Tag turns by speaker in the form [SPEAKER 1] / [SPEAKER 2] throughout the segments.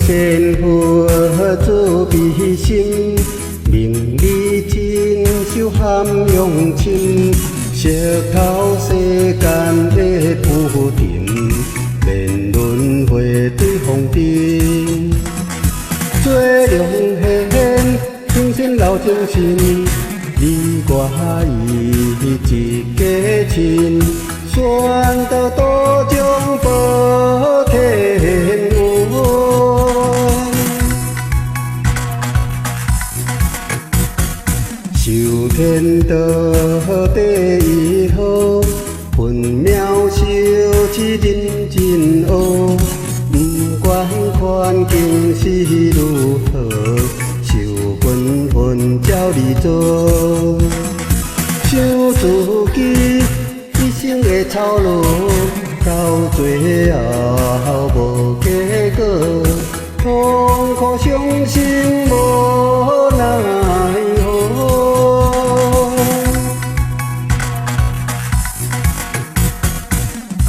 [SPEAKER 1] 见佛慈悲心，明理真修涵養深，識透世間的浮沉，免輪迴對紅塵。做良緣，輕身老精神，你我伊一家親，宣道道中報天恩。修天道第一好，分秒修持認真學，不管環境是如何，守本分照你做。想自己一生的操勞，到最後無結果，痛苦傷心無奈何。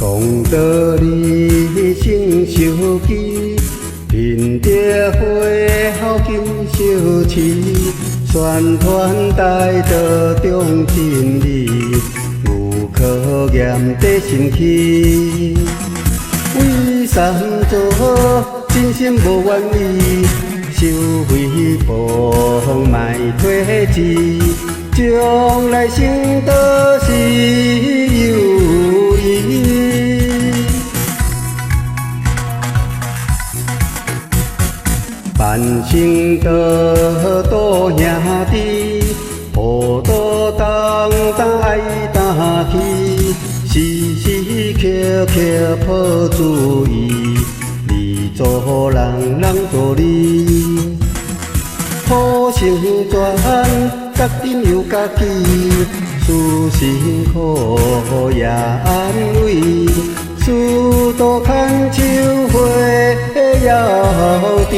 [SPEAKER 1] 講道理先受記，品德火候緊修持，宣傳大道中真理，有考驗得心去。為三祖真心無願意，收誹謗莫推辭，將來成道是有意。凡成道度兄弟，普度當擔愛擔起，時時刻刻抱注意，你做人人做你，好成全，家己又家己，事辛苦也安慰，師徒牽手花搖枝。